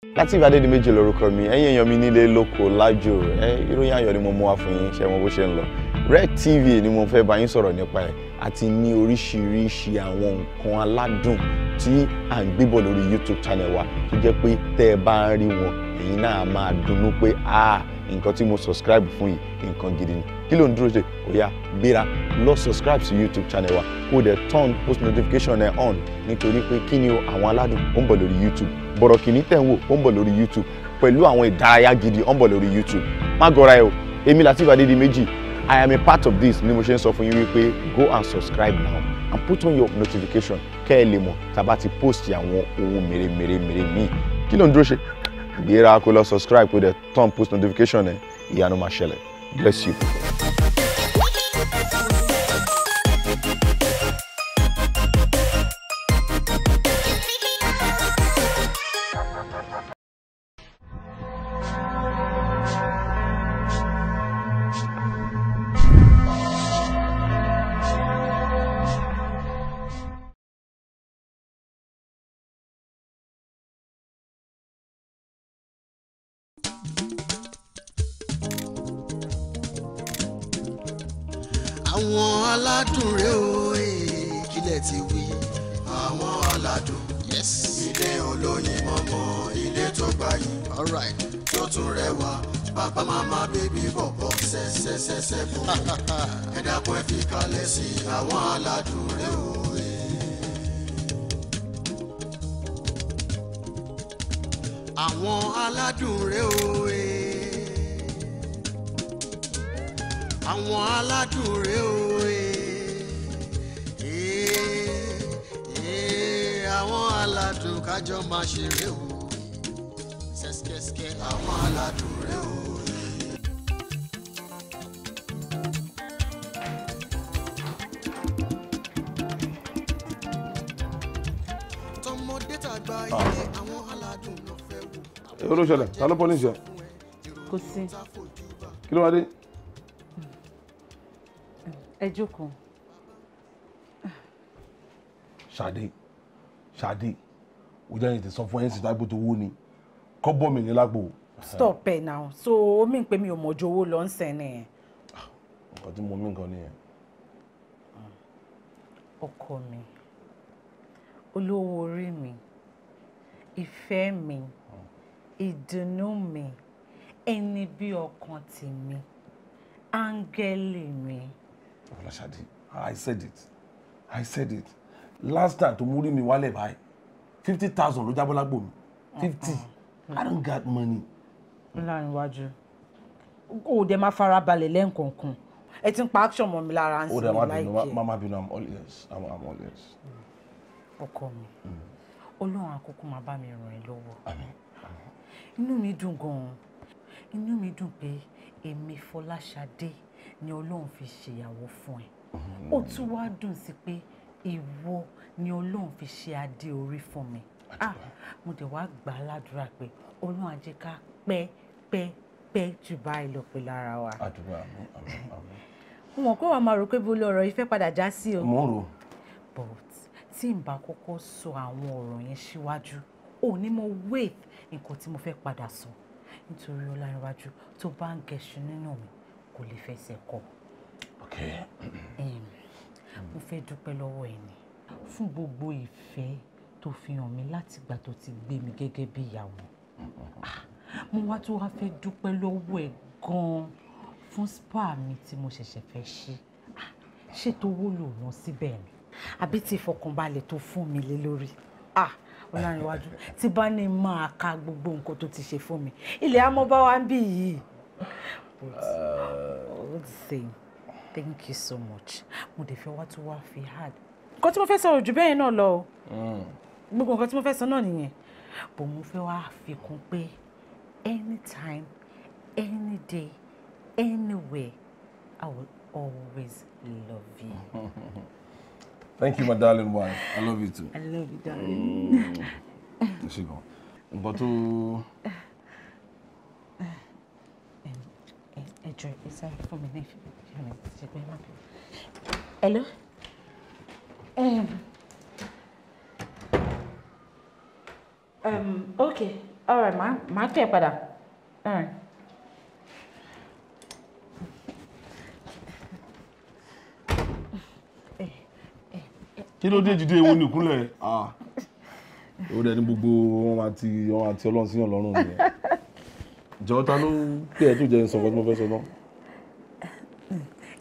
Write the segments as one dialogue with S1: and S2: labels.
S1: Lateef Adédìméjì lórúkọ mi, ẹ̀yin èèyàn mi nílé lóko lájò, ẹ ìròyìn ayọ̀ ni mo mú wá fún yín, ṣe mọ bó ṣe ń lọ. Red TV ni mo fẹ́ bá yín sọ̀rọ̀ nípa ẹ̀, àti ní oríṣiríṣi àwọn nǹkan aládùn tí à ń gbébọ̀ lórí YouTube channel wa, tó jẹ́ pé tẹ́ ẹ bá ń rí wọn, ẹ̀yin náà máa dunnú pé ah, nǹkan tí mo subscribe fún yìí, nǹkan gidi ni. Kí ló ń dúró ṣe? Ó yá, gbéra lọ subscribe sí YouTube channel wa, kó o dẹ̀ turn post notification ẹ̀ on, nítorí pé kí ni o, àwọn aládùn ó ń bọ̀ lórí YouTube. Bọ̀rọ̀kìnní tẹ̀ ń wò ó ń bọ̀ lórí YouTube, pẹ̀lú àwọn ìdárayá gidi ó ń bọ̀ lórí YouTube. Má gọra ẹ o, èmi Lateef Adédìméjì, I am a part of this ni mo ṣe ń sọ fún yín wípé go and subscribe now and put on your notification kẹ́ ẹ lè mọ̀ tá a bá ti post àwọn ohun mèremère míì. Kí ló ń dúró ṣe? Gbéra kó lọ subscribe, kó dẹ̀ turn post notification ẹ̀, ìyanu máa ṣẹlẹ̀. Bless you.
S2: Àwọn aládùn rẹ o, kílẹ̀ ti wí. Àwọn aládùn, yes. Ilé olóyin mọ́mọ́, ilé tó gbayì, alright, tó tún rẹwà. Bàbá màmá bébí bọ̀bọ̀ ṣẹṣẹṣẹṣẹ bò. Ẹ dákun ẹ fi kalẹ̀ sí àwọn aládùn rẹ o. Àwọn aládùn rẹ o. Àwọn aládùn rẹ o. Àwọn aládùn kájọ máa ṣeré o. Ṣẹ́ṣkẹ́ṣkẹ́ àwọn aládùn rẹ o. Tọmọdé tàgbà ilé àwọn aládùn ló fẹ́ wò.
S3: Èwo ló ṣẹlẹ̀? Ta ló pọ́ níṣẹ́?
S4: Kò sí.
S3: Kí ló wá dé?
S4: Ẹ jókòó.
S3: Ṣadé, Ṣadé, ó jẹ́ ìtẹ̀ sọ fún ẹ̀ ń sìta gbótó owó ni, kọ́bọ̀ mi ní lágbo.
S4: Stop ẹ̀ now, so ó mì pé mi ò mọ̀jú owó lọ ń sẹ́ nìyẹn.
S3: Nǹkan tí mo mí nǹkan nìyẹn.
S4: Ọkọ mi, olówó orí mi, ìfẹ́ mi, ìdùnnú mi, ẹni bí ọkàn tèmi, áńgẹ́lì mi.
S3: Ọláṣadé, I said it. I said it. Last time tó mú rí mi wálẹ̀ báyìí, 50,000 ló jábọ́ lágbo mi. 50. I don't got money.
S4: Ọlárìnwájú, o dẹ̀ máa farabalẹ̀ lẹ́ǹkọ̀ọ̀kan. Ẹ ti ń pa action mọ́ mi lára ń sinmi láìpẹ́.
S3: Má bínú, I'm all ears. I'm all ears.
S4: Ọkọ mi, Ọlọ́run àkókò máa bá mi ràn ẹ́ lọ́wọ́.
S3: Àmín.
S4: Inú mi dùn gan-an. Inú mi dùn pé èmi Fọláṣadé ni Ọlọ́run fi ṣèyàwó fún ẹ. Ó tún wá dùn sí pé ìwọ ni Ọlọ́run fi ṣe adé orí fún mi. Ah, mo dẹ̀ wá gbà á ládùúrà pé Ọlọ́run á jẹ́ ká pẹ́ pẹ́ pẹ́ jù báyìí lọ pẹ̀lú ara wa.
S3: Àdúrà, àmín, àmín, àmín.
S4: Mo mọ̀ pé wàá máa rò pé bó lọ ọ̀rọ̀ yìí fẹ́ padà já sí o.
S3: Mo ń rò.
S4: But tí n bá kọ́kọ́ sọ àwọn ọ̀rọ̀ yẹn síwájú, ò ní mo wait nǹkan tí mo fẹ́ padà sọ. Nítorí Ọlárìnwájú tó bá ń gẹṣin nínú mi kò lè fẹsẹ̀ kọ.
S3: Okay.
S4: Mo fẹ́ dúpẹ́ lọ́wọ́ ẹ ni fún gbogbo ìfẹ́ tó fi hàn mí látìgbà tó ti gbé mi gẹ́gẹ́ bí ìyàwó. Mo wá tó wá fẹ́ dúpẹ́ lọ́wọ́ ẹ gan-an fún spa mi tí mo ṣẹ̀ṣẹ̀ fẹ́ ṣe. Ṣé tó wúlò wọn síbẹ̀ ni? Àbí tí ìfọkànbalẹ̀ tó fún mi lé lórí? Ọlárìnwájú, tí bá ní máa ka gbogbo nǹkan tó ti ṣe fún mi, ilẹ̀ amọ́ bá wa ń bì yìí. But all the same, thank you so much. Mo dẹ̀ fẹ́ wá tó wá fi hard. Nǹkan tí mo fẹ́ sọ ò jù bẹ́ẹ̀ náà lọ o. Gbogbo nǹkan tí mo fẹ́ sọ náà nìyẹn. But mo fẹ́ wá fi kún pé anytime, any day, anywhere, I will always love you.
S3: Thank you, my darling wife. I love you too.
S4: I love you, darling.
S3: Ṣé gan? Nǹkan tó.
S4: Ẹ jọ̀ọ́, ẹ sáré fún mi ní ìfẹ́ má bínú. Hello? Okay. All right, màá pè ẹ́ padà. All right.
S3: Kí ló dé Jídé, ewu nìkúnlẹ̀? Ah, ó dẹ̀ ní gbogbo wọn àti wọn àti Ọlọ́run síyàn lọ́rùn nìyẹn. Jọ̀ọ́, ta ló pè ẹ́ tó jẹ́ ń sọ nǹkan tí mo fẹ́ sọ náà?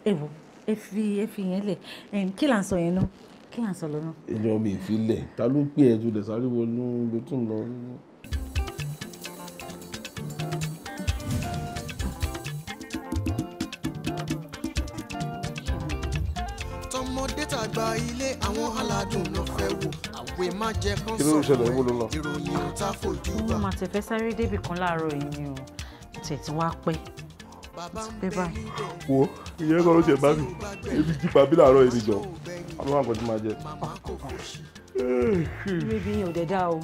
S4: Ẹ wo, ẹ fi yẹn lẹ̀. Kí là ń sọ yẹn náà? Kí là ń sọ lọ náà?
S3: Ìjọ mi ìfilẹ̀, ta ló pè ẹ́ tó dẹ̀ sáré wọnú ibi tó ń lọ?
S2: Tọmọdé tàgbà, ilé àwọn aládùn ló fẹ́ wò. Àwẹ̀ má jẹ́ kán
S3: Kí ló ń
S2: sọ
S3: ṣẹlẹ̀? Ibo ló lọ?
S2: ìròyìn ò tá fojú
S4: Mo
S2: bá.
S4: máa tẹ̀ fẹ́ sáré débì kan láàárọ̀ yìí ni o. Tẹ̀ tí wàá pẹ́.
S2: Bàbá ń
S4: Pẹ́
S2: bẹ
S4: báyìí.
S2: níbẹ̀.
S3: Wo, ìyẹn kan ló ṣe bá mi. Ebi jí pa bí làárọ̀ yìí nìjọ. Àwọn àgbẹ̀ tí máa jẹ.
S2: Màmá kò fòṣì.
S4: Irú ibi yẹn ò dẹ̀ dá o.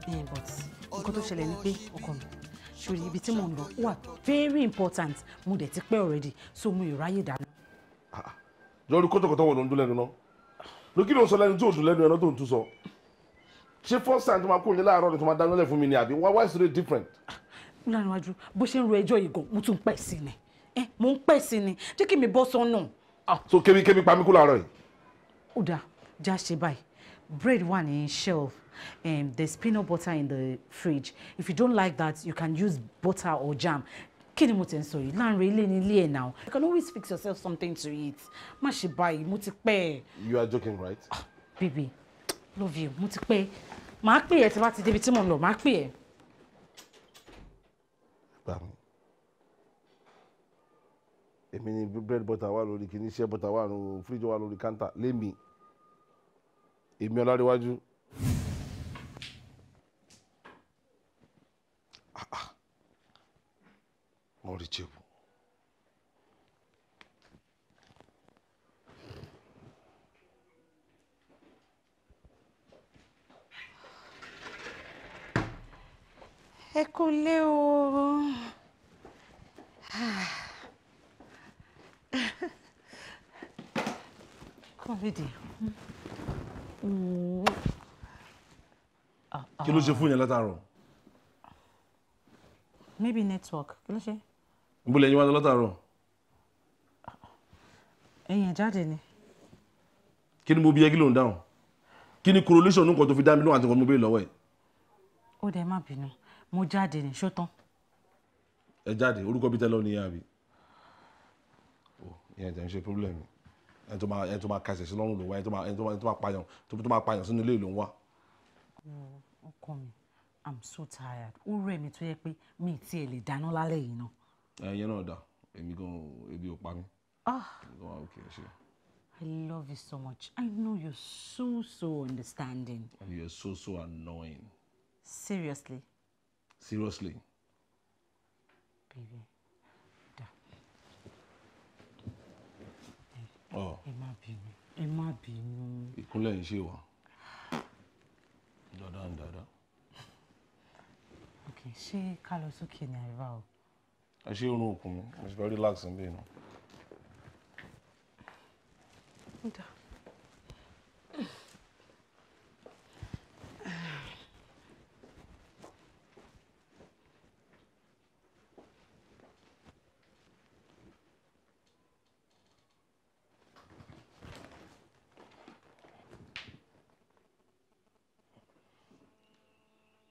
S4: But nǹkan tó ṣẹlẹ̀ ni pé, ọkọ mi, ṣòrí ibi tí mò ń lọ ó wà very important. Mo dẹ̀ ti pẹ́ already, so mo ì ráyè dáná.
S3: Jọ́rí, kọ́tọ̀kọ́tọ̀ wọ̀ ló ń dún lẹ́nu náà. Lókì ló ń sọ lẹ́nu tí ò dùn lẹ́nu ẹ̀ náà tó ń tún sọ. Ṣé first time tó máa kúrò ní láàárọ̀ ni tó máa dáná lẹ̀ fún mi ni, àbí why is it different?
S4: Láníwájú, bó ṣe ń ro ẹjọ́ yìí gan, mo tún ń pẹ́ sí ni. Mo ń pẹ́ sí ni. Jẹ́ kí mi bọ́ sọ́nà.
S3: So kébi kébi pa mí kú láàárọ̀ yìí.
S4: Ó dáa, já ṣe báyìí. Bread wà ní shelf. There's peanut butter in the fridge. If you don't like that, you can use butter or jam. Kí ni mo ti ń sọ yìí? Láàrin ilé ní ilé ẹ̀ now. You can always fix yourself something to eat. Má ṣe báyìí, mo ti pẹ́ ẹ̀.
S3: You are joking, right?
S4: Baby, love you, mo ti pẹ́. Màá pè ẹ́ tí bá ti débi tí mò ń lọ, màá pè ẹ́.
S3: Gbà mí. Èmi ni bread butter wà lórí kìíní, iṣẹ́ butter wà lórí fridge, wà lórí counter lémi. Èmi Ọláríwájú. Ah, ah. Mo rí jẹ́bù.
S4: Ẹ kú lé o. Come on, dear.
S3: Kí ló ṣe fún yẹn látàárọ̀?
S4: Maybe network. Kí ló ṣe?
S3: Níbo lẹ́yìn wá lọ látàárọ̀?
S4: Ẹ̀yin ẹ̀ jáde ni.
S3: Kí ni mo bí ẹ, kí ló ń dáhùn? Kí ni correlation nǹkan tó fi dá mi lóhùn àti nǹkan tó mo béèrè lọ́wọ́ ẹ̀?
S4: Ó dẹ̀ má bínú. Mo jáde ni, ṣó tán?
S3: Ẹ jáde, orúkọ bí tẹ́lọ̀ nìyẹn, àbí? Ó ìyẹn tẹ̀ ń ṣe problem mi. Ẹni tó máa kẹsẹ̀ sí lọ́rùn ló wá, ẹni tó máa pààyàn, tó máa pààyàn sínú ilé ló ń wá.
S4: Ọkọ mi, I'm so tired. Ó rẹ̀ mi tó yẹ pé mi ì tiẹ̀ lè dáná lálẹ́ yìí náà.
S3: Ẹ̀yin náà dà, èmi gan ebi ò pa mí.
S4: Ah,
S3: Èmi gan wà okay, ẹ ṣé.
S4: I love you so much. I know you're so, so understanding.
S3: And you are so, so annoying.
S4: Seriously,
S3: Seriously.
S4: baby. Da.
S3: Oh,
S4: Ẹ má bínú. Ẹ má bínú.
S3: Ìkúnlẹ̀ yìí ṣe wà. Dáadáa dáadáa.
S4: Okay, ṣé ká lọ sókè ní àríwá o?
S3: Ẹ ṣe irun òkun mi, mo ṣe fẹ́ relax níbí iná.
S4: Ó dáa.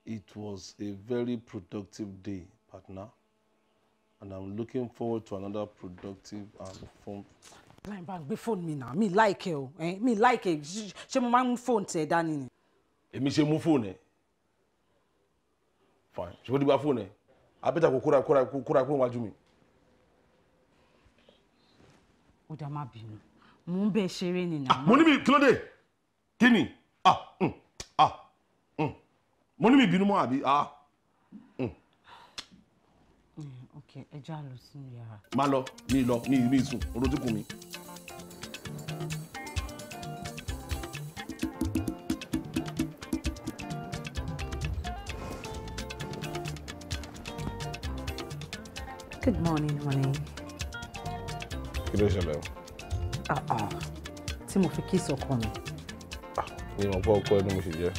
S3: It was a very productive day, partner, and I'm looking forward to another productive and fun.
S4: Láì bá gbé fóònù mi náà, mi like ẹ o, mi like ẹ. Ṣé mo máa ń fóònù tẹ̀ dání ni?
S3: Èmi ṣe mú fóònù ẹ. Fine, ṣe kó dìgbà fóònù ẹ. Abẹ́ta kò kóra kóra kóra kúrò wájú mi.
S4: Ó dáa, má bínú. Mò ń bẹ ṣeré ni náà.
S3: Mo ní mi, kí ló dé? Kí ni? Ah, ah, Mo ní mi bínú mọ́, àbí? Ah,
S4: Ok, ẹ já lọ sínú yàrá.
S3: Má lọ, mi lọ, mi sùn, oró tí kù mi.
S4: Good morning, honey.
S3: Kí ló ṣẹlẹ̀ o?
S4: Ah ah. Tí mo fi kiss ọkọ mi.
S3: Mi ò mọ̀ pé ọkọ ẹni mo ṣe jẹ́.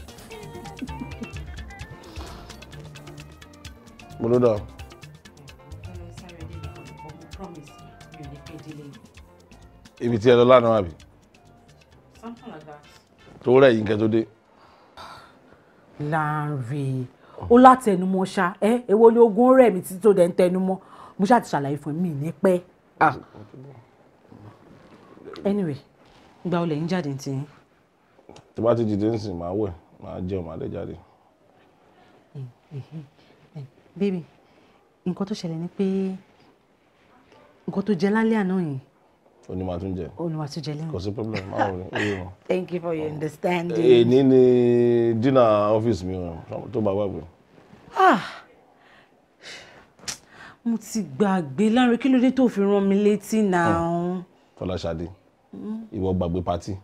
S3: Mo ló dà. Ibi tí ẹ lọ lánàá àbí?
S4: Something like that.
S3: Tó rẹ̀ yín kẹ́ tó dé.
S4: Lanre, ó látẹnumọ́ ṣá, ẹ èwo ni ogun rẹ̀ mi títí tó dẹ̀ ń tẹnumọ́. Mo ṣáà ti ṣàlàyé fún mi ní pẹ́. Anyway, ìgbà wo lẹ̀ ń jáde ní tiyín?
S3: Tí bá ti dìde nsìn, màá wẹ̀, màá jẹun, màá lè jáde.
S4: Baby, nǹkan tó ṣẹlẹ̀ ni pé nǹkan tó jẹ lálẹ́ àná yìí.
S3: Ó ní màá tún jẹ.
S4: Ó ní màá tún jẹ lẹ́yìn.
S3: Kò sí problem, máa wọlé. Ó yé wọn.
S4: Thank you for your understanding.
S3: Èní ni dinner ọ́fíìsì mi tó bá gbàgbé.
S4: Ah! Mo ti gbàgbé. Lanre, kí ló dé tó fi rán mi létí náà?
S3: Fọláṣadé, ìwọ gbàgbé party.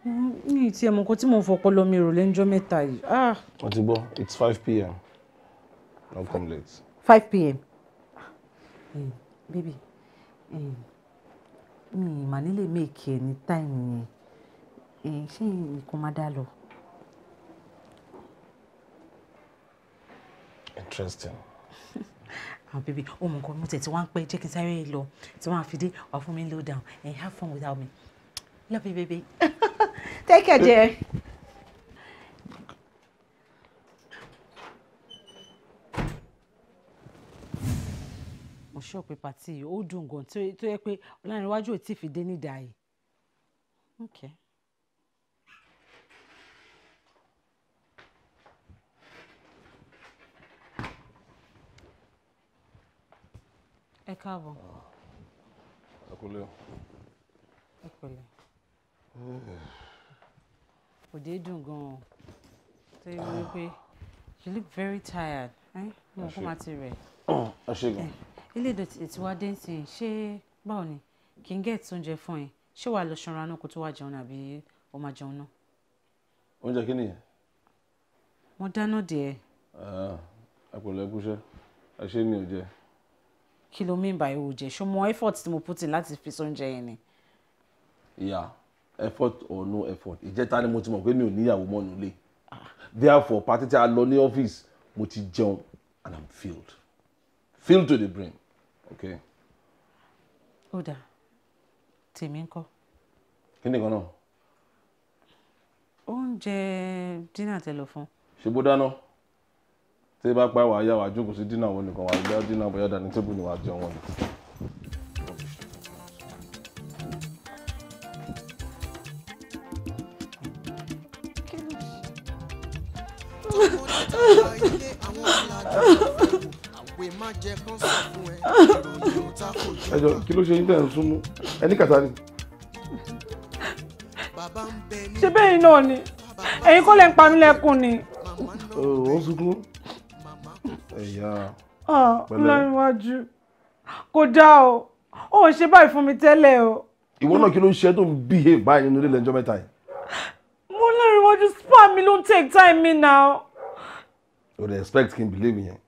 S4: Mi ì tiẹ̀ mọ̀ nǹkan tí mò ń fọpọlọ mi rò lẹ́njọ́ mẹ́ta yìí. Ah!
S3: Wọ́n ti gbọ́, it's 5 p.m. Don't come late.
S4: 5 p.m. Baby, mi mà nílé make ẹ ní time yẹn. Ṣé nǹkan máa dá lọ?
S3: Interesting.
S4: Ah, baby, ó mọ nǹkan mo tẹ̀ tí wọ́n á pẹ́ jẹ́ kí n sáré lọ tí wọ́n á fi dé wà fún mi low down and have fun without me. Love you, baby. Take care, dear. Mo sọ pé party yìí ó dùn gan tó yẹ pé Ọlánrewájú ò tí fi dé nídàá yìí. Okay. Ẹ káàbọ̀.
S3: Ẹ kúlẹ̀.
S4: Ẹ pẹ̀lẹ́. Òde dùn gan-an. Tó yẹ wípé you look very tired. Mo kó máa ti rẹ̀.
S3: Ẹ ṣé gan.
S4: Ilé ìdọ̀tí tí wàá dé sí i, ṣé báwo ni? Kì í get oúnjẹ fún ẹ. Ṣé wàá lọ ṣanra náà kó tó wá jẹun àbí o máa jẹun náà?
S3: Oúnjẹ kí nìyẹn?
S4: Mo dáná díẹ̀.
S3: Ẹ pẹ̀lẹ́, kúṣẹ́. Ẹ ṣé mi ò jẹ.
S4: Kí ló mean by o jẹ? Ṣé o mọ effort tí mo put in láti fi sóúnjẹ yẹn ni?
S3: Ìyá, effort or no effort, ìjẹta ni mo ti mọ̀ pé mi ò níyàwó mọ́ nílé. Therefore, party tí a lọ ní ọ́fíìsì, mo ti jẹun and I'm filled. Filled to the brim. Okay.
S4: Ó dáa, tèmi ńkọ́?
S3: Kí ni kan náà?
S4: Oúnjẹ dinner tẹ lọ fún.
S3: Ṣé bó dáná? Tí bá pa wàá yá wàá jókòó sí dinner wọn nìkan, wàá gbá dinner bóyá dání tébù ni wàá jẹun wọn. Ẹ jọ, kí ló ṣe yín tẹ̀ ń súnmú? Ẹni kàtá ni.
S4: Ṣé bẹ́ẹ̀ náà ni? Ẹ̀yin kọ́ lẹ ń pa mí lẹ́kùn ni.
S3: Ó ń sunkún. Ẹ̀yà.
S4: Pẹ̀lẹ́. Ọlánrewájú, kò dáa o. Ó ń ṣe báyìí fún mi tẹ́lẹ̀ o.
S3: Ìwọ náà kí ló ń ṣe tó ń behave báyìí nínú ilé lẹ́jọ́ mẹ́ta yìí?
S4: Mo Ọlánrewájú, spam mi ló ń take time mi now.
S3: O dey expect kí n believe yẹn.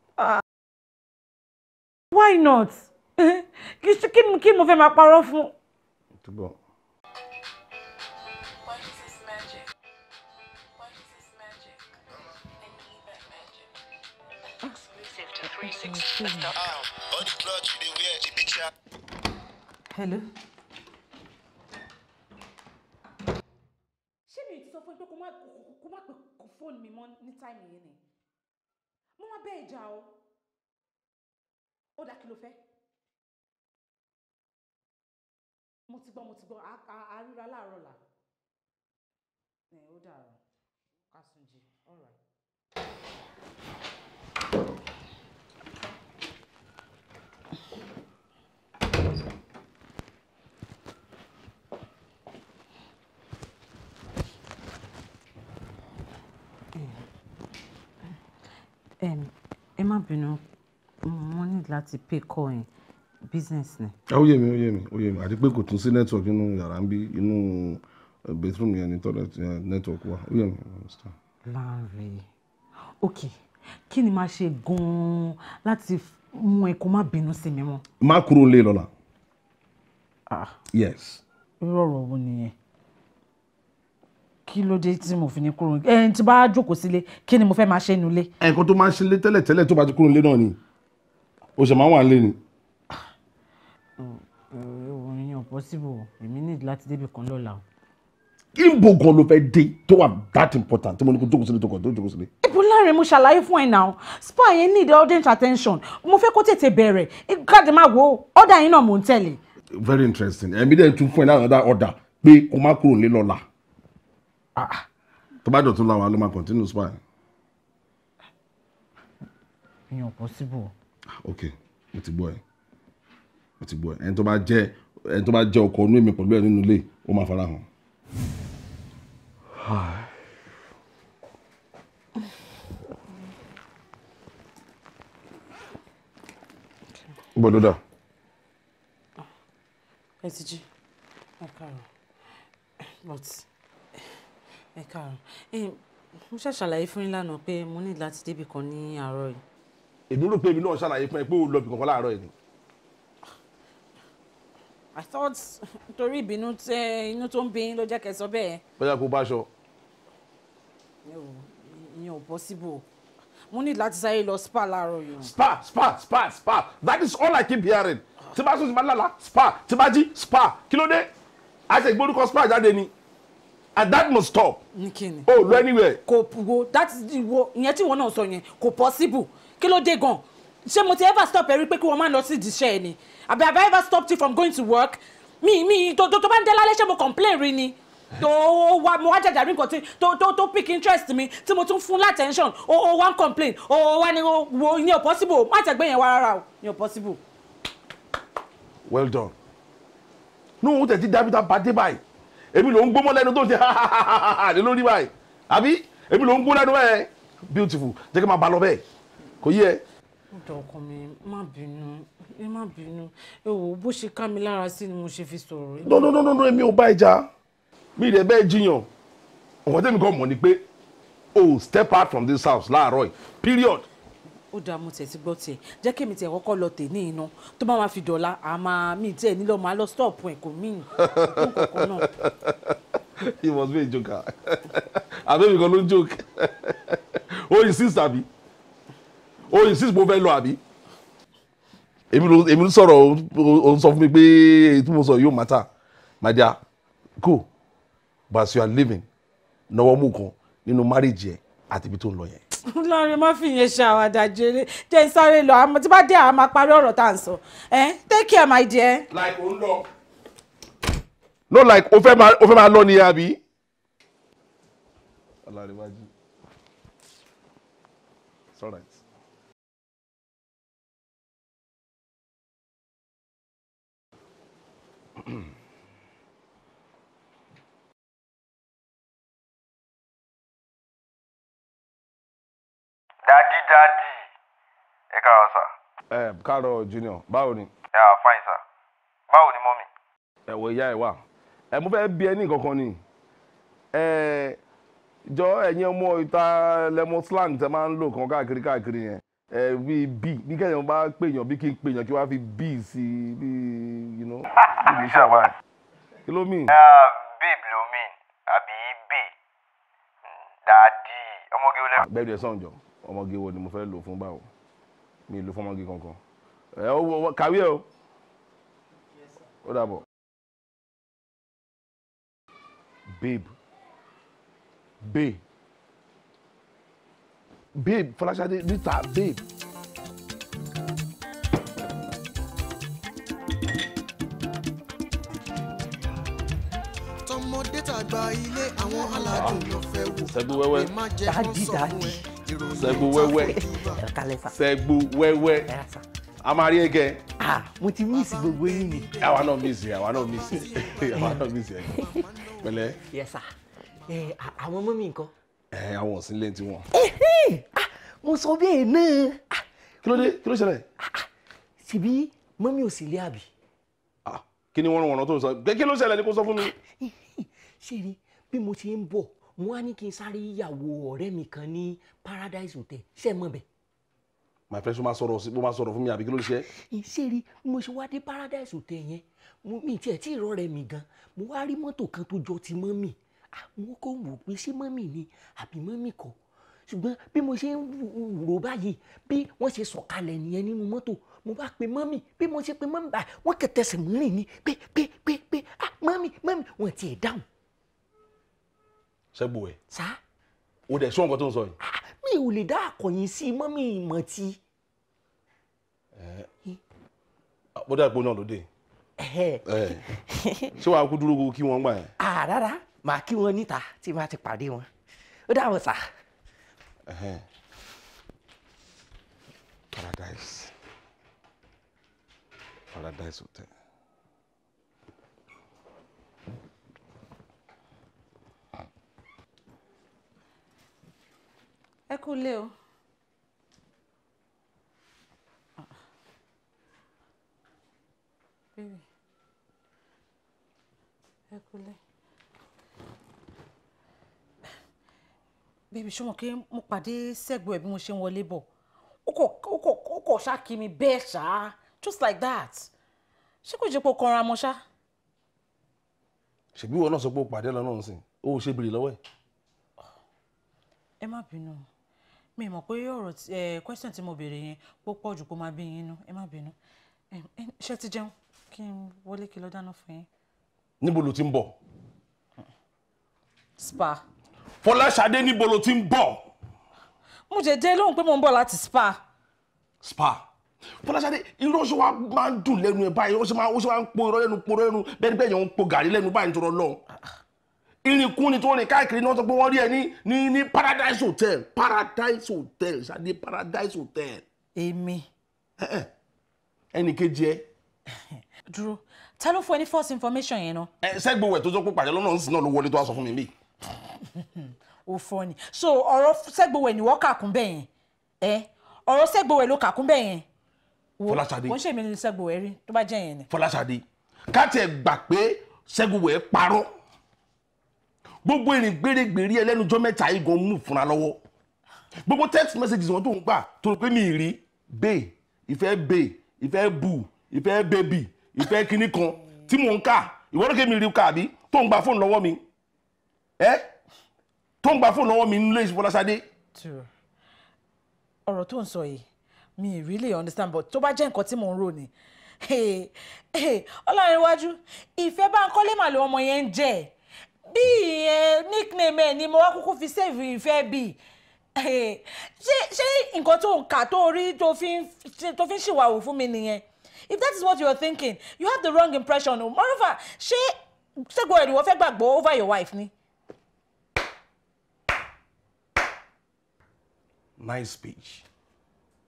S4: Why not? Kí mo fẹ́ máa parọ́ fún?
S3: Túbọ̀.
S4: Hello. Ṣé mi ti sọ fún ẹ pé kó má pè fóònù mi mọ́ ní táìmù yìí ni? Mo máa bẹ́ ìjà o. Ó dá, kí ló fẹ́? Mo ti gbọ́, mo ti gbọ́, a ríra láàárọ̀ là. Ẹ ó dàárọ̀. Ká sùn jí. All right. Ẹ má bínú, mo ní láti pay call yẹn, business ni.
S3: Ó yé mi, ó yé mi, ó yé mi. Àti pé kò tún sí network nínú yàrá ń bí, inú bedroom yẹn ní toilet network wà. Ó yé mi, I understand.
S4: Lanre, ok, kí ni màá ṣe gan-an láti mú ẹ kó má bínú sí mi mọ́?
S3: Má kúrò nílé lọ́la. Yes.
S4: Irú ọ̀rọ̀ wo nìyẹn? Kí ló dé tí mo fi ní kúrò? Ẹni tí bá jókòó sílé, kí ni mo fẹ́ máa ṣe nulẹ̀?
S3: Ẹ̀ẹ̀kan tó máa ń ṣe lé tẹ́lẹ̀ tẹ́lẹ̀ tó bá ti kúrò nílé náà ni. O ṣe máa wà nílé ni.
S4: Ìyẹn ò possible, èmi need láti débi kan lọ́la o.
S3: Ibo gan ló fẹ́ dé tó wà that important tí mo ní kó jókòó sílé tó kàn tó jókòó sílé.
S4: Ibo láàrin mo ṣàlàyé fún ẹ náà, spa yẹn need urgent attention, mo fẹ́ kó tètè bẹ̀rẹ̀, káàdì máa wo ọ̀dà yín náà mò ń tẹ̀lé.
S3: Very interesting. Ẹ̀mí dẹ̀ tún fún ẹ láwọn ọ̀dà ọ̀dà pé kó má kúrò nílé lọ́la. Tó bá dọ̀tún láwa ló máa continue spa.
S4: Ìyẹn ò possible.
S3: Ok, mo ti gbọ́ ẹ. Mo ti gbọ́ ẹ. Ẹni tó bá jẹ́ ọkọ inú èmi pẹ̀lú ẹ nínú ilé, ó máa fara hàn. Gbọ́dọ̀ dà.
S4: Ẹ ti jí, ẹ káàárọ̀, but ẹ káàárọ̀. Mo ṣàṣàlàyé fún yín lánàá pé mo ní láti débì kan ní àárọ̀ yìí.
S3: Èmi rò pé èmi náà ṣàlàyé fún ẹ pé ó lọ bì kankan láàárọ̀ yìí ni.
S4: I thought torí ìbínú tẹ inú tó ń bí yín ló jẹ́ kẹ́ sọ bẹ́ẹ̀.
S3: Bóyá kó bá aṣọ.
S4: Ìyẹn ò possible. Mo ní láti sáré lọ spa láàárọ̀ yìí.
S3: Spa spa spa spa, that is all I keep hearing. Tí bá sùn tí bá lálàá spa, tí bá jí spa, kí ló dé? A ṣe ìgbórúkọ spa jáde ni. And that must stop.
S4: Ní kí ni?
S3: Oh, lọ anywhere.
S4: Kò wo that is wo ìyẹn tí ìwọ náà sọ yẹn kò possible. Kí ló dé gan? Ṣé mo ti ever stop ẹ rí pé kí wọ́n máa lọ sí ìdíṣẹ́ ẹ ni? Àbí have I ever stopped you from going to work? Mi tó bá ń dé lálẹ́ ṣé mo complain rí ni? Tó wá mo wá jàjà rí nǹkan tí tó pick interest mi tí mo tún fún l'attention, ó wá ń complain, ó wá ní wo ìyẹn ò possible, má tẹ̀gbẹ́ yẹn wá rárá o, ìyẹn ò possible.
S3: Well done. No, ó tẹ̀ ti dábìtà bá dé báyìí. Èmi ló ń gbómọ lẹ́nu tó ń ṣe ha ha ha ha lé lórí báyìí. Àbí èmi ló ń gbó lẹ́nu bẹ́ẹ̀. Beautiful. Jẹ́ kí n máa bá lọ bẹ́ẹ̀. Kò yé ẹ.
S4: Ọ̀dọ̀ ọkọ mi, má bínú, ẹ má bínú. Ẹ wò bó ṣe ká mi lára sí ni mo ṣe fi sọ̀rọ̀.
S3: No no no no èmi ò bá ẹ jà. Mi ì dẹ̀ bẹ́ẹ̀ jiyàn. Nǹkan tẹ́mi kan mọ̀ ni pé o step out from this house láàárọ̀ yìí. Period.
S4: Ó dáa, mo tẹ̀ sí gbọ́ tiẹ̀. Jẹ́ kí èmi tiẹ̀ kọ́kọ́ lọ tè ní iná. Tó bá máa fi dọ̀la, àmà mi tiẹ̀ nílò máa lọ stop ẹ̀ kò mí. Kókò náà.
S3: He must be a joker. Àbẹ́mi kan ló ń joke. O insist àbí? O insist mo fẹ́ lọ àbí? Èmi ló sọ̀rọ̀, o sọ fún mi pé èyí tí mo sọ yóò matter. My dear, go. But as you are living, náwó mú kan nínú marriage yẹn àti ibi tó ń lọ yẹn.
S4: Láàrin má fi yẹn ṣe àwàdà jèrè, jẹ́ n sáré lọ, àmọ́ tí bá dé àá máa parí ọ̀rọ̀ tá à ń sọ. Take care my dear.
S3: Like o ń lọ. No like o fẹ́ máa lọ ni àbí? Ọlárẹ̀wájú. It's all right.
S5: Daddy, daddy. Ẹ káàárọ̀ sir.
S3: Ẹ káàárọ̀ Junior, báwo ni?
S5: Yeah, fine sir. Báwo ni mọ́mì?
S3: Ẹ wo ìyá ẹ wà. Ẹ mo fẹ́ bi ẹ ní nǹkan kan ni. Ẹ jọ ẹ̀yin ọmọ ìta lemon slang tẹ máa ń lò kan káàkiri káàkiri yẹn. Ẹ bí bí bí kẹ́yìn bá pèèyàn bí kí n pèèyàn kí wàá fi bí sí bí you know. Bí ṣàwà. Kí ló mean?
S5: Babe ló mean àbí babe. Daddy, ọmọge olè.
S3: Bẹ́ẹ̀ni ẹ sọ̀njọ́. Ọmọge wo ni mo fẹ́ lò fún báwo? Mi lò fún ọmọge kankan. Ẹ ó kàwé ẹ o. Ó dàbọ̀. Babe. Babe. Babe, Fọláṣadé níta babe.
S2: Tọmọdé tàgbà ilé àwọn aládùn ló fẹ́ wò.
S3: Ṣẹ́gun wẹ́wẹ́.
S6: Daddy daddy.
S3: Ṣẹ́gun wẹ́wẹ́. Ṣẹ́gun wẹ́wẹ́. A máa rí ẹ gẹ.
S6: Mo ti miss gbogbo yín ni.
S3: Àwa náà miss ẹ, àwa náà miss ẹ, àwa náà miss ẹ. Pẹ̀lẹ́.
S6: Yes sir. Àwọn ọmọ mi ńkọ́?
S3: Ẹ àwọn ò sí nílé tiwọn.
S6: Mo sọ bẹ́ẹ̀ náà.
S3: Kí ló dé? Kí ló ṣẹlẹ̀?
S6: Ṣebí mọ́mí ò sí ilé àbí?
S3: Kí ni wọ́n rán wọn tó ń sọ? Kí ló ṣẹlẹ̀ ni kó sọ fún mi?
S6: Ṣé rí bí mo ṣe ń bọ̀, mo wá ní kí n sáré yàwó ọ̀rẹ́ mi kan ní Paradise Hotel, ṣé ẹ mọ̀ bẹ́ẹ̀?
S3: My friend, ṣó máa sọ̀rọ̀ fún mi àbí kí ló ṣe?
S6: Ṣé rí bí mo ṣe wá dé Paradise Hotel yẹn, mi tiẹ̀ tí ìrọ̀ rẹ̀ mi gan, mo wá rí mọ́tò kan tó jọ ti mọ́mì. Mo kò wò pé ṣé mọ́mì ni àbí mọ́mì kọ́. Ṣùgbọ́n bí mo ṣe ń rò báyìí, bí wọ́n ṣe sọ̀kalẹ̀ nìyẹn nínú mọ́tò, mo bá pe mọ́mì. Bí mo ṣe pe mọ́mì báyìí, wọ́n kẹtẹsẹ̀ mìíràn ni pé pé pé pé ah mọ́mì mọ́mì, wọ́n ti ẹ̀ dáhùn.
S3: Ṣẹ́gbó ẹ̀.
S6: Sá.
S3: O dẹ̀ sọ nǹkan tó ń sọ yìí.
S6: Mi ò lè dá àkọ̀yìn sí mọ́mì mọ̀ tí.
S3: Bó dà pé náà ló dé. Ṣé wàá kú dúró kí wọ́n gbà yẹn?
S6: Rárá, màá kí wọn níta tí màá ti pàdé wọn. Ó dàbọ̀ sá.
S3: Paradise. Paradise Hotel.
S4: Ẹ kú lé o. Baby. Ẹ kú lé. Baby, ṣé mo kí mo pàdé Ṣẹ́gun ẹ̀ bí mo ṣe ń wọlé bọ̀. Ó kò ṣá kí mi bẹ́ẹ̀ ṣá. Just like that. Ṣé kò jẹ́ pé o kanra mọ́ ṣá?
S3: Ṣèbí ìwọ náà sọ pé o pàdé lọ́nà ọ̀sìn, ó ṣe bèrè lọ́wọ́ ẹ̀.
S4: Ẹ má bínú. Mi mọ̀ pé ọ̀rọ̀ question tí mo béèrè yẹn pó pọ̀ jù kó máa bí yín nú. Ẹ má bínú. Ṣé ti jẹun? Kí n wọlé kí n lọ dáná fún yín.
S3: Níbo lo ti ń bọ̀?
S4: Spa.
S3: Fọláṣadé, níbo lo ti ń bọ̀?
S4: Mo jẹ dé lóhùn pé mo ń bọ̀ láti spa.
S3: Spa. Fọláṣadé, irọ́ ṣe wá máa ń dùn lẹ́nu ẹ̀ báyìí, ó ṣe máa ń po irọ́ lẹ́nu, po irọ́ lẹ́nu, bẹ́ẹ̀ ni bẹ́ẹ̀ yẹn ń po gàrí lẹ́nu báyìí nítorí Ọlọ́run. Irinkunni tó rìn káàkiri náà sọ pé wọ́n rí ẹ ní Paradise Hotel. Paradise Hotel, Ṣadé, Paradise Hotel.
S4: Èmi.
S3: Ẹnì kejì ẹ.
S4: Dúró, ta ló fún ẹ ní false information yẹn náà?
S3: Ẹ Ṣẹ́gun ẹ̀ tó sọ pé pàdé lọ́nà ńsìn náà ló wọlé tó wá sọ fún mi bí.
S4: Ó fọ́ ni. So ọ̀rọ̀ Ṣẹ́gun ẹ̀ ni wọ́n kà kún bẹ́ẹ̀ yẹn. Ẹ ọ̀rọ̀ Ṣẹ́gun ẹ̀ ló kà kún bẹ́ẹ̀ yẹn.
S3: Fọláṣadé.
S4: Kò ń ṣèmi ní Ṣẹ́gun ẹ̀ rí tó bá jẹ́ yẹn ni.
S3: Fọláṣadé, ká tiẹ̀ gbà pé Ṣẹ́gun ẹ̀ parọ́. Gbogbo ìrìn gbèrègbèrè ẹlẹ́nujọ́ mẹ́ta yìí gan mú fúnra lọ́wọ́. Gbogbo text messages wọn tó ń gbà tó pé mi rí bẹ́ẹ̀ ìfẹ́ bẹ́ẹ̀ ìfẹ́ bù ìfẹ́ bẹ́bì ìfẹ́ kinní kan tí mò ń kà, ìwọ ló ké mi rí kà àbí tó ń gba fóònù lọ́wọ́ mi, ẹ́ tó ń gba fóònù lọ́wọ́ mi nílé Fọláṣadé.
S4: Ọ̀rọ̀ tó ń sọ yìí mi really understand, but tó bá jẹ́ nǹkan tí mò ń rò ni Ọlọ́runwájú, ìfẹ́ Bánkọ́lé mà ló ọmọ yẹn ń jẹ́ bí nickname ẹ̀ ni mo wá kúkú fi save ìfẹ́ bí. Ṣé nǹkan tó ń kà tó rí tó fi ń ṣìwàwù fún mi nìyẹn? If that is what you are thinking, you have the wrong impression. Moreover, ṣé Ṣẹ́gun ẹ̀ ni wọ́n fẹ́ gbàgbọ́ over your wife ni?
S3: Nice speech.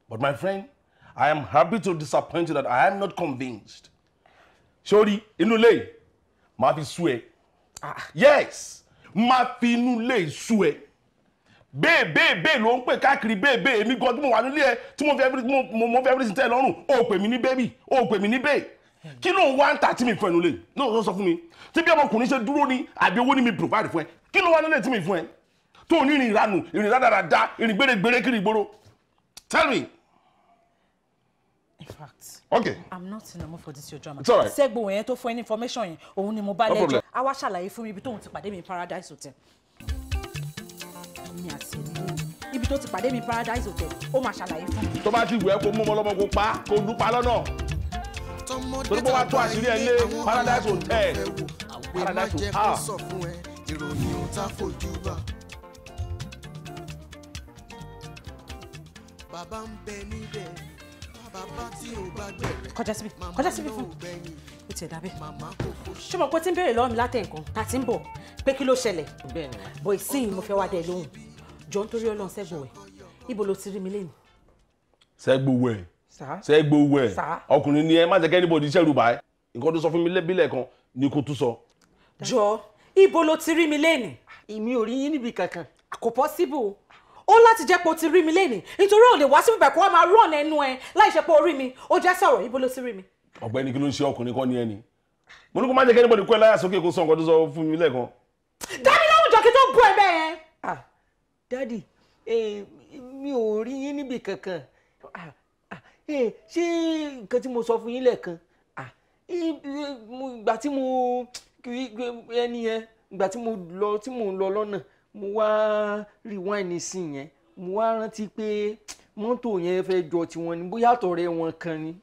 S3: But my friend, I am happy to disappoint you that I am not convinced. Sori, inú ilé, màá fi sú ẹ. Yes, màá fi inú ilé sú ẹ. Bẹ́ẹ̀ bẹ́ẹ̀ bẹ́ẹ̀ ló ń pè káàkiri bẹ́ẹ̀ bẹ́ẹ̀ èmi gan tí mo wà nílé ẹ tí mo fi everything tẹ́ ẹ lọ́rùn, ó pè mí ní bébì, ó pè mí ní bẹ́ẹ̀. Kí ló ń wá ń ta tí mi fún ẹ nílé? Náà ló sọ fún mi. Tí bí ọmọkùnrin ṣe dúró ni àbí owó ni mi provide fún ẹ. Kí ló wá nílé tí mi fún ẹ? Tó ní ìrìn ìranù, ìrìn rádaràda, ìrìn gbèrègbèrè kiri ìgboro. Tell me.
S4: In fact,
S3: okay,
S4: I'm not in the mood for this your drama.
S3: It's all right.
S4: Ṣẹ́gun yẹn tó fún ẹ ní information yẹn, òun ni mo bá lẹ́jọ́. A wá ṣàlàyé fún mi ibi tóun ti pàdé mi Paradise Hotel. Mi àti ẹni ibi tó ti pàdé mi Paradise Hotel, ó máa ṣàlàyé fún mi.
S3: Tó bá ti wù ẹ́ kó mú ọmọ ọlọ́mọ kó pa kó lù pa lọ́nà. Torí pé wàá tó àṣírí ẹ lé Paradise Hotel. Paradise Hotel.
S2: Ìròyìn ò tá fojú bá. Bàbá ń bẹ níbẹ̀, bàbá tí ò bá gbẹ̀rẹ̀.
S4: Kọjá síbi, kọjá síbi fún mi. Ó tiẹ̀ dábẹ́. Ṣé mo pé tí ń béèrè lọ́wọ́ mi látẹ̀ nǹkan tá a ti ń bọ̀ pé kí ló ṣẹlẹ̀? Bọ̀ ìsìn mo fẹ́ wá dẹ lóhùn. Jọ nítorí Ọlọ́run Ṣẹ́gun ẹ̀, ibo ló ti rí mi lẹ́nu?
S3: Ṣẹ́gun ẹ̀, Ṣẹ́gun ẹ̀, ọkùnrin ni ẹ má jẹ́ kí anybody ṣẹ̀rù bá ẹ. Nǹkan tó sọ fún mi lẹ́bílẹ̀ kan ni kò tún sọ.
S4: Jọ, ibo ló ti rí mi lẹ́nu?
S6: Èmi ò rí yín níbi kankan.
S4: Kò possible. Ó láti jẹ́ pé o ti rí mi lẹ́nìí nítorí ò lè wá síbi bẹ̀kọ́ máa rán ẹnu ẹ láì ṣe pé o rí mi. Ó jẹ́ sọ̀rọ̀, ibo ló ti rí mi.
S3: Ọ̀gbẹ́ni, kí ló ń ṣe ọkùnrin kan ní ẹni? Mo ní kó má jẹ́ kí anybody kó ẹ láyà sókè kó sọ nǹkan tó sọ fún mi lẹ́ẹ̀kan.
S4: Dá mi lóhùn jọ kí tó bú ẹ bẹ́ẹ̀ yẹn.
S6: Ah, dádì, mi ò rí yín níbi kankan. Ṣé nǹkan tí mo sọ fún yín lẹ́ẹ̀kan? Ìgbà tí mo ẹni yẹn, ìgbà tí mo lọ tí mò ń lọ lọ́nà, mo wá rewind sí yẹn, Mo wá rántí pé mọ́tò yẹn fẹ́ jọ tiwọn ni, bóyá àtọ̀rẹ́ wọn kan ni.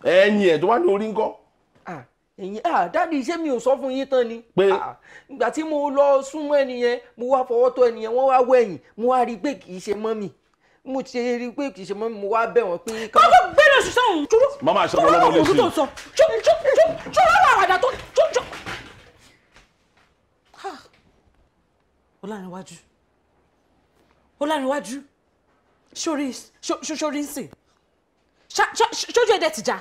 S3: Ẹ̀yìn ẹ̀ tó wá ní orí ńkọ́.
S6: Ẹ̀yin dáàdi, ṣé mi ò sọ fún yín tán ni?
S3: Pé
S6: ìgbà tí mo lọ súnmọ́ ẹnìyẹn, mo wá fọwọ́ tọ́ ẹnìyẹn, wọ́n wá wẹ̀yìn, mo wá rí i pé kì í ṣe mọ́mì. Mo ti rí i pé kì í ṣe mọ́mì, mo wá bẹ̀ wọ́n pé.
S4: Kọ́kọ́ gbẹ́nu ṣiṣẹ́ òun dúró.
S3: Màmá aṣọ ọmọ ọlọ́mọ lè ṣe.
S4: Ṣọlá àwàdà tó jọ. Ọlárìnwájú, Ọlárìnwájú, sórí sórí ń sìn ṣojú ẹ̀dẹ̀ ti já,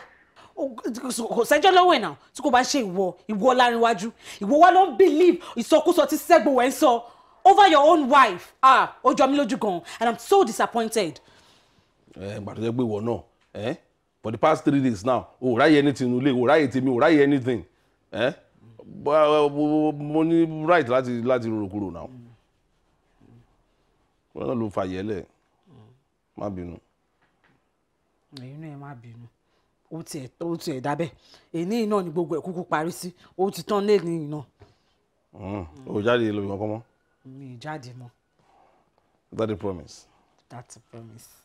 S4: kò sẹ́jọ́ lọ́wọ́ ẹ̀ náà tí kò bá ṣe ìwọ Ọlárìnwájú, ìwọ wa ló ń believe ìsọkúsọ tí Sẹ́gbowẹ̀ ń sọ over your own wife. Ah, ó jọ mí lójú gan and I'm so disappointed.
S3: Ẹ gbàdúrà jẹ́ pé ìwọ náà for the past 3 days now, o ò ráyè anything nílé, o ò ráyè tèmi, o ò ráyè anything. Mo ní right láti rorò kúrò náà. Wọn náà ló fa yẹlẹ, má bínú.
S4: Ẹ̀yin náà ẹ má bínú, ó tiẹ̀ dábẹ́ èyí náà ni gbogbo ẹ̀ kúkú parí sí, ó ti tán lé ní iná.
S3: O jáde lóbi kankan mọ́.
S4: Mi ì jáde mọ́.
S3: That's a promise.
S4: That's a promise.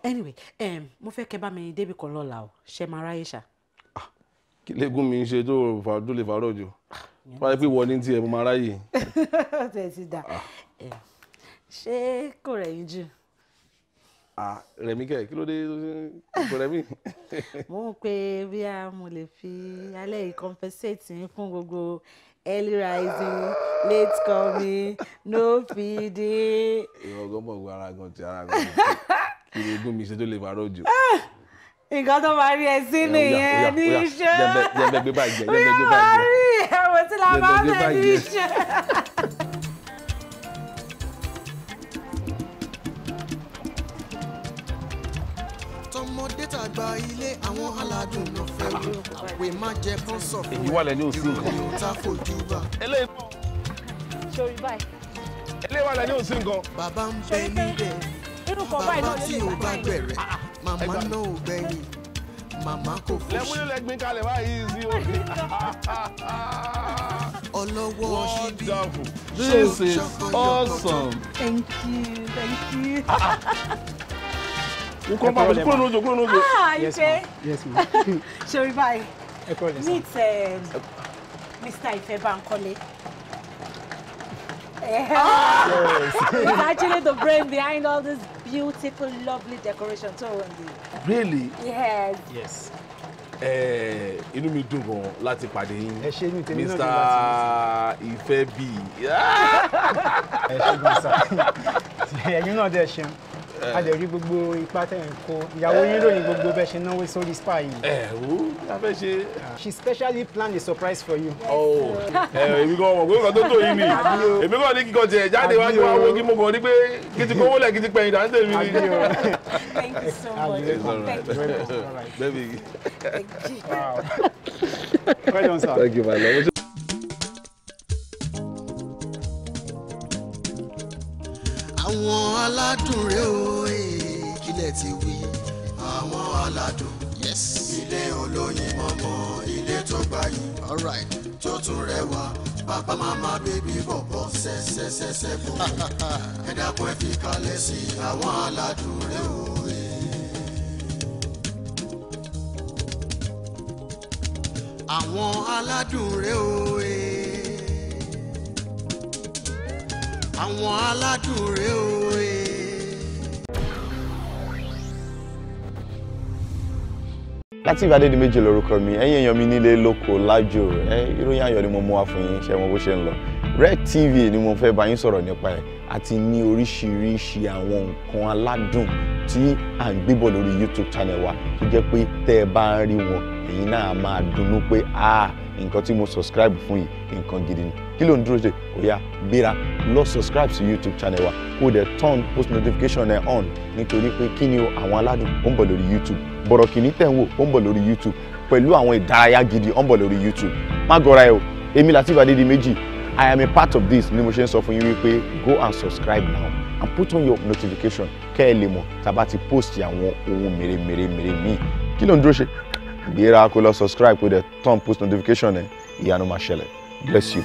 S4: Anyway, mo fẹ́ kẹ́ bá mi débi kan lọ́la o, ṣe máa ráyè ṣá.
S3: Kí lẹ́gùn mi ń ṣe tó lè fàárọ̀ jù? Wáyé pé wọ́n ní tiẹ̀, mo máa ráyè.
S4: Tẹ̀ ti dà, ṣé kò rẹ̀ yín jù?
S3: Rẹ̀mí kẹ̀, kí ló dé kò rẹ̀mí?
S4: Mo ń pe bí a mo lè fi alẹ́ yìí compensate yín fún gbogbo early rising, late coming, no feeding.
S3: Ìwọ gan mọ̀ ara gan ti ara gan. Kí ni ogún mi ṣe tó lè fàárọ̀ jù?
S4: Nǹkan tó máa rí ẹ sí nìyẹn ní iṣẹ́.
S3: Jẹ́bẹ̀ gbé báyìí jẹ́, jẹ́bẹ̀ gbé báyìí jẹ́.
S4: Rí ẹ̀wọ̀n tí la máa ń bẹ̀ ní iṣẹ́.
S2: Tọmọdé tàgbà ilé àwọn aládùn ló fẹ́ wò, àwẹ̀ má jẹ kán sọ fún
S3: Èyí wà lẹ́ni òsín nǹkan.
S2: Ìròyìn ò ta fojú bá.
S4: Sori báyìí.
S3: Eléyìí wà lẹ́ni òsín nǹkan.
S2: Bàbá ń bẹ níbẹ̀, bàbá tí ò bá gbẹ̀rẹ̀, màmá náà ò gbẹ̀yìn, màmá kò fòṣì.
S3: Lẹ́múlẹ̀ lẹ́gbin kalẹ̀ báyìí sí òkè.
S2: Ọlọ́wọ́ ṣíbí.
S3: This is awesome.
S4: Thank you, thank you.
S3: Kúrò lójó, kúrò lójó.
S4: Ah, Ife.
S7: Yes, ma'am.
S4: Sori báyìí.
S7: Meet
S4: Mr. Ife Bankole. Yes. He's actually the brain behind all this beautiful, lovely decoration. So,
S3: Really?
S4: Yes.
S7: Yes.
S3: Inú mi dùn gan láti pàdé yín.
S7: Ẹ ṣé, inú tèmi náà dùn láti
S3: Mr. Ife B.
S7: Ẹ ṣé gan sir. Ẹ̀yin náà dẹ̀ ṣeun. A lè rí gbogbo ipá tẹ̀ ń kó. Ìyàwó yín ròyìn gbogbo bẹ́ẹ̀ ṣe náwó sórí spa yìí.
S3: Ẹ wo, a fẹ́ ṣe.
S7: She specially planned a surprise for you.
S3: Oh, èmi gan mọ̀ pé nǹkan tó tó yìí ni. Èmi gan ní kíkọ tiẹ̀ jáde wájú wa wo kí mo kàn ní pé kí ti kówó lẹ̀ kí ti pẹ̀yìn dáńtẹ̀ mi ni.
S4: Thank you so much. Thank you.
S3: Baby.
S4: Thank you.
S7: Wow. Well done, sir.
S3: Thank you, my love.
S2: Àwọn aládùn rèé o, kílẹ̀ ti wí. Àwọn aládùn, yes. Ilé olóyin mọ́mọ́, ilé tó gbayì, alright, tó tún rẹwà. Bàbá màmá bébí bọ̀bọ̀ ṣẹ́ṣẹ́ṣẹ́ṣẹ́ bò. Ẹ dákun ẹ fi kalẹ̀ sí àwọn aládùn rèé o. Àwọn aládùn rèé o. Àwọn aládùn rèé o.
S1: Lateef Adédìméjì lórúkọ mi, ẹ̀yin èèyàn mi nílé lóko lájò, ìròyìn ayọ̀ ni mo mú wá fún yín, ṣe mọ bó ṣe ń lọ. Red TV ni mo fẹ́ bá yín sọ̀rọ̀ nípa ẹ̀. Àti ní oríṣiríṣi àwọn nǹkan aládùn tí à ń gbébọ̀ lórí YouTube channel wa, tó jẹ́ pé tẹ́ ẹ bá ń rí wọn, ẹ̀yin náà máa dunnú pé ah, nǹkan tí mo subscribe fún yìí, nǹkan gidi ni. Kí ló ń dúró ṣe? Ó yá, gbéra lọ subscribe sí YouTube channel wa, kó o dẹ̀ turn post notification ẹ̀ on, nítorí pé kí ni o, àwọn aládùn ó ń bọ̀ lórí YouTube. Bọ̀rọ̀kìnní tẹ̀ ń wò ó ń bọ̀ lórí YouTube, pẹ̀lú àwọn ìdárayá gidi ó ń bọ̀ lórí YouTube. Má gọra ẹ o, èmi Lateef Adédìméjì, I am a part of this ni mo ṣe ń sọ fún yín wípé go and subscribe now and put on your notification kẹ́ ẹ lè mọ̀ tá a bá ti post àwọn ohun mèremère míì. Kí ló ń dúró ṣe? Gbéra kó lọ subscribe, kó dẹ̀ turn post notification ẹ̀, ìyanu máa ṣẹlẹ̀. Bless you.